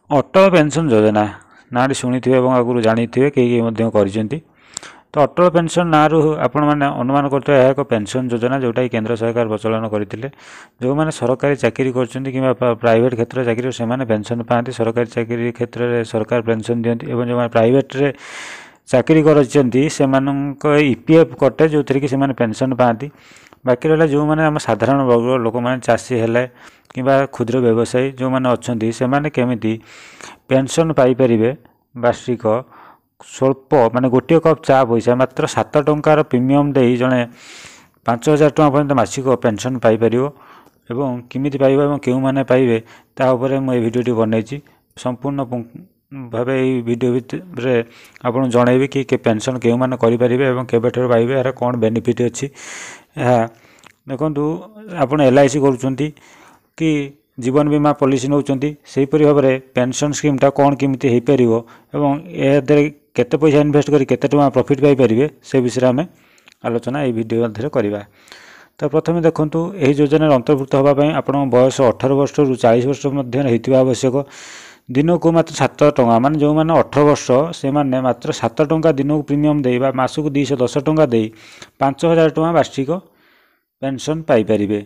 Atal pension ଯୋଜନା ନାଁଟି ଶୁଣିଥିବେ ଏବଂ ଆଗରୁ ଜାଣିଥିବେ, କେହି କେହି ମଧ୍ୟ କରିଛନ୍ତି। ତ ଅଟଳ ପେନ୍ସନ୍ ନାଁରୁ ଆପଣମାନେ ଅନୁମାନ କରୁଥିବେ, ଏହା ଏକ ପେନ୍ସନ୍ ଯୋଜନା ଯେଉଁଟାକି କେନ୍ଦ୍ର ସରକାର ପ୍ରଚଳନ କରିଥିଲେ। ଯେଉଁମାନେ ସରକାରୀ ଚାକିରି କରୁଛନ୍ତି କିମ୍ବା ପ୍ରାଇଭେଟ୍ କ୍ଷେତ୍ରରେ ଚାକିରି, ସେମାନେ ପେନ୍ସନ୍ ପାଆନ୍ତି। ସରକାରୀ ଚାକିରି କ୍ଷେତ୍ରରେ ସରକାର ପେନ୍ସନ୍ ଦିଅନ୍ତି ଏବଂ ଯେଉଁମାନେ ପ୍ରାଇଭେଟ୍ରେ ଚାକିରି କରିଛନ୍ତି ସେମାନଙ୍କ ଇପିଏଫ୍ କଟେ, ଯେଉଁଥିରେ କି ସେମାନେ ପେନ୍ସନ୍ ପାଆନ୍ତି। ବାକି ରହିଲା ଯେଉଁମାନେ ଆମ ସାଧାରଣ ବର୍ଗର ଲୋକମାନେ, ଚାଷୀ ହେଲେ କିମ୍ବା କ୍ଷୁଦ୍ର ବ୍ୟବସାୟୀ ଯେଉଁମାନେ ଅଛନ୍ତି, ସେମାନେ କେମିତି ପେନ୍ସନ୍ ପାଇପାରିବେ? ବାର୍ଷିକ ସ୍ୱଳ୍ପ, ମାନେ ଗୋଟିଏ କପ୍ ଚା ପଇସା, ମାତ୍ର 7 ଟଙ୍କାର ପ୍ରିମିୟମ୍ ଦେଇ ଜଣେ 5000 ଟଙ୍କା ପର୍ଯ୍ୟନ୍ତ ମାସିକ ପେନ୍ସନ୍ ପାଇପାରିବ ଏବଂ କେମିତି ପାଇବ ଏବଂ କେଉଁମାନେ ପାଇବେ, ତା ଉପରେ ମୁଁ ଏଇ ଭିଡ଼ିଓଟି ବନେଇଛି। ସମ୍ପୂର୍ଣ୍ଣ ଭାବେ ଏଇ ଭିଡ଼ିଓ ଭିତରେ ଆପଣଙ୍କୁ ଜଣାଇବି କି ପେନ୍ସନ୍ କେଉଁମାନେ କରିପାରିବେ ଏବଂ କେବେଠାରୁ ପାଇବେ, ଏହାର କ'ଣ ବେନିଫିଟ୍ ଅଛି। ଏହା ଦେଖନ୍ତୁ, ଆପଣ ଏଲ୍ଆଇସି କରୁଛନ୍ତି କି ଜୀବନ ବୀମା ପଲିସି ନେଉଛନ୍ତି, ସେହିପରି ଭାବରେ ପେନ୍ସନ୍ ସ୍କିମ୍ଟା କ'ଣ କେମିତି ହେଇପାରିବ ଏବଂ ଏହା ଦେହରେ କେତେ ପଇସା ଇନଭେଷ୍ଟ କରି କେତେ ଟଙ୍କା ପ୍ରଫିଟ୍ ପାଇପାରିବେ, ସେ ବିଷୟରେ ଆମେ ଆଲୋଚନା ଏହି ଭିଡ଼ିଓ ମଧ୍ୟରେ କରିବା। ତ ପ୍ରଥମେ ଦେଖନ୍ତୁ, ଏହି ଯୋଜନାରେ ଅନ୍ତର୍ଭୁକ୍ତ ହେବା ପାଇଁ ଆପଣଙ୍କ ବୟସ 18 ବର୍ଷରୁ 40 ବର୍ଷ ମଧ୍ୟରେ ହେଇଥିବା ଆବଶ୍ୟକ। ଦିନକୁ ମାତ୍ର 7 ଟଙ୍କା, ମାନେ ଯେଉଁମାନେ 18 ବର୍ଷ ସେମାନେ ମାତ୍ର 7 ଟଙ୍କା ଦିନକୁ ପ୍ରିମିୟମ୍ ଦେଇ ବା ମାସକୁ 210 ଟଙ୍କା ଦେଇ 5000 ଟଙ୍କା ବାର୍ଷିକ ପେନ୍ସନ୍ ପାଇପାରିବେ।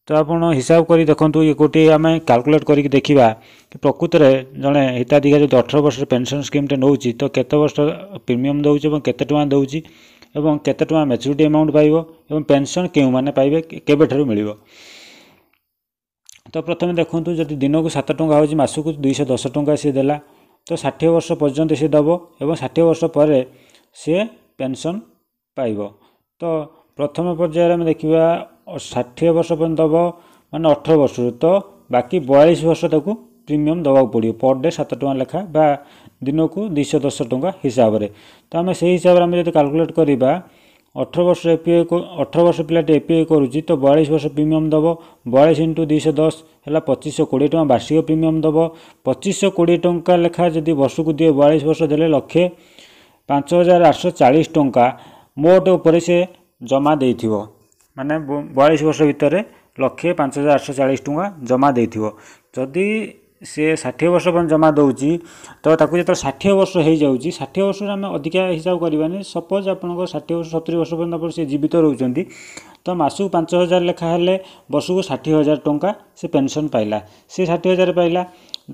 ତ ଆପଣ ହିସାବ କରି ଦେଖନ୍ତୁ, ଇଏ ଗୋଟିଏ ଆମେ କାଲକୁଲେଟ୍ କରିକି ଦେଖିବା କି ପ୍ରକୃତରେ ଜଣେ ହିତାଧିକାରୀ ଯଦି 18 ବର୍ଷରେ ପେନ୍ସନ୍ ସ୍କିମ୍ଟେ ନେଉଛି ତ କେତେ ବର୍ଷ ପ୍ରିମିୟମ୍ ଦେଉଛି ଏବଂ କେତେ ଟଙ୍କା ଦେଉଛି ଏବଂ କେତେ ଟଙ୍କା ମ୍ୟାଚୁରିଟି ଆମାଉଣ୍ଟ ପାଇବ ଏବଂ ପେନ୍ସନ୍ କେଉଁମାନେ ପାଇବେ, କେବେଠାରୁ ମିଳିବ। ତ ପ୍ରଥମେ ଦେଖନ୍ତୁ, ଯଦି ଦିନକୁ 7 ଟଙ୍କା ହେଉଛି, ମାସକୁ 210 ଟଙ୍କା ସିଏ ଦେଲା, ତ 60 ବର୍ଷ ପର୍ଯ୍ୟନ୍ତ ସିଏ ଦେବ ଏବଂ 60 ବର୍ଷ ପରେ ସିଏ ପେନ୍ସନ୍ ପାଇବ। ତ ପ୍ରଥମ ପର୍ଯ୍ୟାୟରେ ଆମେ ଦେଖିବା, 60 ବର୍ଷ ପର୍ଯ୍ୟନ୍ତ ଦେବ ମାନେ 18 ବର୍ଷରୁ, ତ ବାକି 42 ବର୍ଷ ତାକୁ ପ୍ରିମିୟମ୍ ଦେବାକୁ ପଡ଼ିବ ପର୍ ଡେ 7 ଟଙ୍କା ଲେଖା ବା ଦିନକୁ 210 ଟଙ୍କା ହିସାବରେ। ତ ଆମେ ସେଇ ହିସାବରେ ଆମେ ଯଦି କାଲକୁଲେଟ୍ କରିବା, 18 ବର୍ଷ ଏପିଆଇ, 18 ବର୍ଷ ପିଲାଟି ଏପିଆଇ କରୁଛି, ତ 42 ବର୍ଷ ପ୍ରିମିୟମ୍ ଦେବ। 42 ଇଣ୍ଟୁ 210 ହେଲା 2520 ଟଙ୍କା ବାର୍ଷିକ ପ୍ରିମିୟମ୍ ଦେବ। 2520 ଟଙ୍କା ଲେଖା ଯଦି ବର୍ଷକୁ ଦିଏ, 42 ବର୍ଷ ଦେଲେ 1,05,840 ଟଙ୍କା ମୋଟ ଉପରେ ସେ ଜମା ଦେଇଥିବ। ମାନେ 42 ବର୍ଷ ଭିତରେ 1,05,840 ଟଙ୍କା ଜମା ଦେଇଥିବ। ଯଦି ସେ 60 ବର୍ଷ ପର୍ଯ୍ୟନ୍ତ ଜମା ଦେଉଛି, ତ ତାକୁ ଯେତେବେଳେ 60 ବର୍ଷ ହେଇଯାଉଛି, 60 ବର୍ଷରୁ ଆମେ ଅଧିକା ହିସାବ କରିବାନି, ସପୋଜ୍ ଆପଣଙ୍କ 60 ବର୍ଷ, 70 ବର୍ଷ ପର୍ଯ୍ୟନ୍ତ ଆପଣ ସେ ଜୀବିତ ରହୁଛନ୍ତି, ତ ମାସକୁ 5000 ଲେଖା ହେଲେ ବର୍ଷକୁ 60,000 ଟଙ୍କା ସେ ପେନ୍ସନ୍ ପାଇଲା। ସେ 60,000 ପାଇଲା,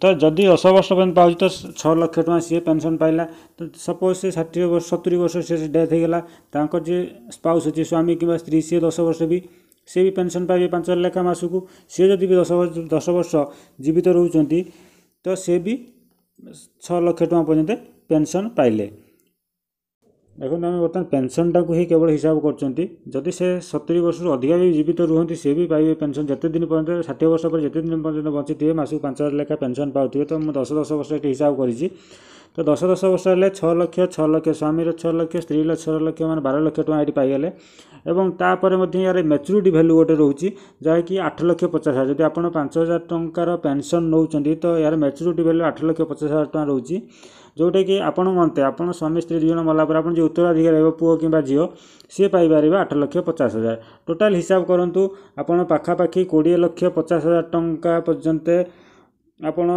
ତ ଯଦି 10 ବର୍ଷ ପର୍ଯ୍ୟନ୍ତ ପାଉଛି ତ 6 ଲକ୍ଷ ଟଙ୍କା ସିଏ ପେନ୍ସନ୍ ପାଇଲା। ତ ସପୋଜ୍ ସେ 60 ବର୍ଷ, 70 ବର୍ଷ ସେ ଡେଥ୍ ହେଇଗଲା, ତାଙ୍କର ଯିଏ ସ୍ପାଉସ୍ ଅଛି, ସ୍ୱାମୀ କିମ୍ବା ସ୍ତ୍ରୀ, ସିଏ 10 ବର୍ଷ ବି ସିଏ ବି ପେନ୍ସନ୍ ପାଇବେ 5000 ଲେଖା ମାସକୁ। ସିଏ ଯଦି ବି 10 ବର୍ଷ ଜୀବିତ ରହୁଛନ୍ତି ତ ସିଏ ବି 6 ଲକ୍ଷ ଟଙ୍କା ପର୍ଯ୍ୟନ୍ତ ପେନ୍ସନ୍ ପାଇଲେ। ଦେଖନ୍ତୁ, ଆମେ ବର୍ତ୍ତମାନ ପେନ୍ସନ୍ଟାକୁ ହିଁ କେବଳ ହିସାବ କରୁଛନ୍ତି। ଯଦି ସେ 70 ବର୍ଷରୁ ଅଧିକା ବି ଜୀବିତ ରୁହନ୍ତି, ସେ ବି ପାଇବେ ପେନ୍ସନ୍। ଯେତେ ଦିନ ପର୍ଯ୍ୟନ୍ତ, 60 ବର୍ଷ ପରେ ଯେତେ ଦିନ ପର୍ଯ୍ୟନ୍ତ ବଞ୍ଚିଥିବେ, ମାସକୁ 5000 ଲେଖା ପେନ୍ସନ୍ ପାଉଥିବେ। ତ ମୁଁ 10 10 ବର୍ଷ ଏଠି ହିସାବ କରିଛି। ତ 10 10 ବର୍ଷ ହେଲେ 6 ଲକ୍ଷ, 6 ଲକ୍ଷ, ସ୍ୱାମୀର 6 ଲକ୍ଷ, ସ୍ତ୍ରୀର 6 ଲକ୍ଷ, ମାନେ 12 ଲକ୍ଷ ଟଙ୍କା ଏଠି ପାଇଗଲେ। ଏବଂ ତାପରେ ମଧ୍ୟ ଏହାର ମ୍ୟାଚୁରିଟି ଭ୍ୟାଲୁ ଗୋଟେ ରହୁଛି, ଯାହାକି 8,50,000। ଯଦି ଆପଣ 5000 ଟଙ୍କାର ପେନ୍ସନ୍ ନେଉଛନ୍ତି ତ ଏହାର ମ୍ୟାଚୁରିଟି ଭ୍ୟାଲୁ 8,50,000 ଟଙ୍କା ରହୁଛି, ଯେଉଁଟାକି ଆପଣଙ୍କ ଅନ୍ତେ ଆପଣ ସ୍ୱାମୀ ସ୍ତ୍ରୀ 2 ଜଣ ମଲା ପରେ ଆପଣ ଯିଏ ଉତ୍ତରାଧିକାରୀ ହେବ, ପୁଅ କିମ୍ବା ଝିଅ, ସିଏ ପାଇପାରିବେ 8,50,000। ଟୋଟାଲ୍ ହିସାବ କରନ୍ତୁ, ଆପଣ ପାଖାପାଖି 20,50,000 ଟଙ୍କା ପର୍ଯ୍ୟନ୍ତ ଆପଣ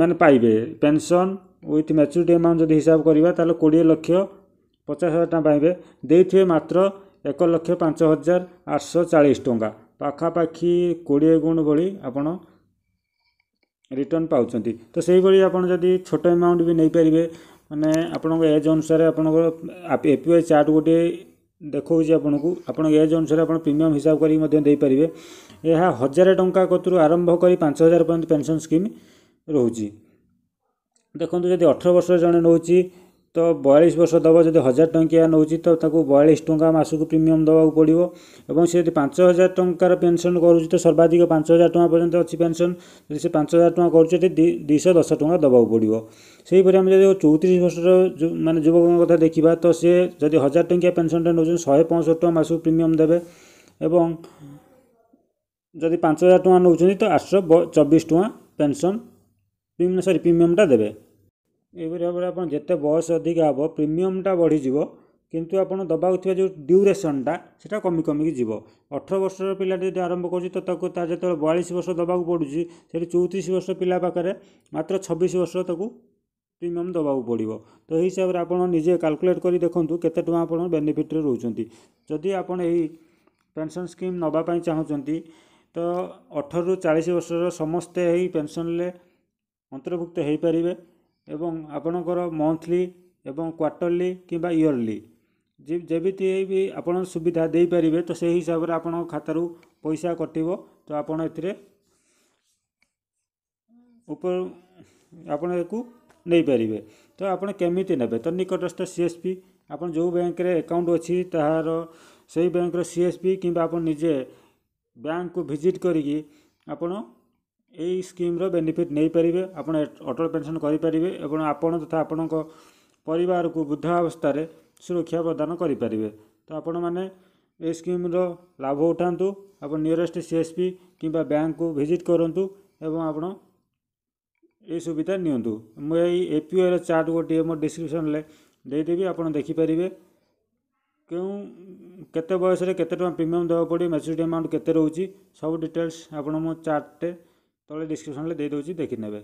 ମାନେ ପାଇବେ ପେନ୍ସନ୍ ୱିଥ୍ ମ୍ୟାଚୁରିଟି ଆମାଉଣ୍ଟ। ଯଦି ହିସାବ କରିବା ତାହେଲେ 20,50,000 ଟଙ୍କା ପାଇବେ, ଦେଇଥିବେ ମାତ୍ର 1,05,840 ଟଙ୍କା। ପାଖାପାଖି 20 ଗୁଣ ଭଳି ଆପଣ ରିଟର୍ଣ୍ଣ ପାଉଛନ୍ତି। ତ ସେଇଭଳି ଆପଣ ଯଦି ଛୋଟ ଆମାଉଣ୍ଟ ବି ନେଇପାରିବେ, ମାନେ ଆପଣଙ୍କ ଏଜ୍ ଅନୁସାରେ, ଆପଣଙ୍କର ଏପିୱାଇ ଚାର୍ଟ ଗୋଟିଏ ଦେଖାଉଛି ଆପଣଙ୍କୁ, ଆପଣଙ୍କ ଏଜ୍ ଅନୁସାରେ ଆପଣ ପ୍ରିମିୟମ୍ ହିସାବ କରିକି ମଧ୍ୟ ଦେଇପାରିବେ। ଏହା 1000 ଟଙ୍କା କତରୁ ଆରମ୍ଭ କରି 5000 ପର୍ଯ୍ୟନ୍ତ ପେନ୍ସନ୍ ସ୍କିମ୍ ରହୁଛି। ଦେଖନ୍ତୁ, ଯଦି 18 ବର୍ଷ ଜଣେ ନେଉଛି ତ 42 ବର୍ଷ ଦେବ। ଯଦି 1000 ଟଙ୍କିଆ ନେଉଛି ତ ତାକୁ 42 ଟଙ୍କା ମାସକୁ ପ୍ରିମିୟମ୍ ଦେବାକୁ ପଡ଼ିବ ଏବଂ ସେ ଯଦି 5000 ଟଙ୍କାର ପେନ୍ସନ୍ କରୁଛି ତ ସର୍ବାଧିକ 5000 ଟଙ୍କା ପର୍ଯ୍ୟନ୍ତ ଅଛି ପେନ୍ସନ୍। ଯଦି ସେ 5000 ଟଙ୍କା କରୁଛି, ଏଠି 210 ଟଙ୍କା ଦେବାକୁ ପଡ଼ିବ। ସେହିପରି ଆମେ ଯଦି 34 ବର୍ଷର ମାନେ ଯୁବକଙ୍କ କଥା ଦେଖିବା, ତ ସିଏ ଯଦି 1000 ଟଙ୍କିଆ ପେନ୍ସନ୍ଟା ନେଉଛନ୍ତି, 165 ଟଙ୍କା ମାସକୁ ପ୍ରିମିୟମ୍ ଦେବେ ଏବଂ ଯଦି 5000 ଟଙ୍କା ନେଉଛନ୍ତି ତ 824 ଟଙ୍କା ପେନ୍ସନ୍ ସରି ପ୍ରିମିୟମ୍ଟା ଦେବେ। ଏହିପରି ଭାବରେ ଆପଣ ଯେତେ ବୟସ ଅଧିକା ହେବ ପ୍ରିମିୟମ୍ଟା ବଢ଼ିଯିବ। କିନ୍ତୁ ଆପଣ ଦେବାକୁ ଥିବା ଯେଉଁ ଡ୍ୟୁରେସନ୍ଟା ସେଇଟା କମି କମିକି ଯିବ। 18 ବର୍ଷର ପିଲାଟି ଯଦି ଆରମ୍ଭ କରୁଛି, ତ ତାକୁ ତାର ଯେତେବେଳେ 42 ବର୍ଷ ଦେବାକୁ ପଡ଼ୁଛି, ସେଠି 34 ବର୍ଷ ପିଲା ପାଖରେ ମାତ୍ର 26 ବର୍ଷ ତାକୁ ପ୍ରିମିୟମ୍ ଦେବାକୁ ପଡ଼ିବ। ତ ଏହି ହିସାବରେ ଆପଣ ନିଜେ କାଲକୁଲେଟ୍ କରି ଦେଖନ୍ତୁ କେତେ ଟଙ୍କା ଆପଣ ବେନିଫିଟ୍ରେ ରହୁଛନ୍ତି। ଯଦି ଆପଣ ଏହି ପେନ୍ସନ୍ ସ୍କିମ୍ ନେବା ପାଇଁ ଚାହୁଁଛନ୍ତି, ତ 18ରୁ 40 ବର୍ଷର ସମସ୍ତେ ଏହି ପେନ୍ସନ୍ରେ ଅନ୍ତର୍ଭୁକ୍ତ ହୋଇପାରିବେ ଏବଂ ଆପଣଙ୍କର ମନ୍ଥଲି ଏବଂ କ୍ୱାର୍ଟରଲି କିମ୍ବା ଇୟରଲି ଯେମିତି ବି ଆପଣ ସୁବିଧା ଦେଇପାରିବେ, ତ ସେହି ହିସାବରେ ଆପଣଙ୍କ ଖାତାରୁ ପଇସା କଟିବ। ତ ଆପଣ ଏଥିରେ ଉପ ଆପଣ ଏହାକୁ ନେଇପାରିବେ। ତ ଆପଣ କେମିତି ନେବେ? ତ ନିକଟସ୍ଥ ସି ଏସ୍ ପି, ଆପଣ ଯେଉଁ ବ୍ୟାଙ୍କରେ ଆକାଉଣ୍ଟ ଅଛି ତାହାର ସେଇ ବ୍ୟାଙ୍କର ସି ଏସ୍ ପି କିମ୍ବା ଆପଣ ନିଜେ ବ୍ୟାଙ୍କକୁ ଭିଜିଟ୍ କରିକି ଆପଣ ଏଇ ସ୍କିମ୍ର ବେନିଫିଟ୍ ନେଇପାରିବେ। ଆପଣ ଅଟଳ ପେନ୍ସନ୍ କରିପାରିବେ ଏବଂ ଆପଣ ତଥା ଆପଣଙ୍କ ପରିବାରକୁ ବୃଦ୍ଧାବସ୍ଥାରେ ସୁରକ୍ଷା ପ୍ରଦାନ କରିପାରିବେ। ତ ଆପଣମାନେ ଏ ସ୍କିମ୍ର ଲାଭ ଉଠାନ୍ତୁ। ଆପଣ ନିୟରେଷ୍ଟ ସି ଏସ୍ ପି କିମ୍ବା ବ୍ୟାଙ୍କକୁ ଭିଜିଟ୍ କରନ୍ତୁ ଏବଂ ଆପଣ ଏଇ ସୁବିଧା ନିଅନ୍ତୁ। ମୁଁ ଏଇ ଏ ପି ୱାଇର ଚାର୍ଟ ଗୋଟିଏ ମୋ ଡିସ୍କ୍ରିପ୍ସନ୍ରେ ଦେଇଦେବି, ଆପଣ ଦେଖିପାରିବେ କେଉଁ କେତେ ବୟସରେ କେତେ ଟଙ୍କା ପ୍ରିମିୟମ୍ ଦେବାକୁ ପଡ଼ିବ, ମ୍ୟାଚୁରିଟି ଆମାଉଣ୍ଟ କେତେ ରହୁଛି, ସବୁ ଡିଟେଲ୍ସ ଆପଣ ମୋ ଚାର୍ଟଟେ ତଳେ ଡିସ୍କ୍ରିପ୍ସନ୍ରେ ଦେଇଦେଉଛି, ଦେଖିନେବେ।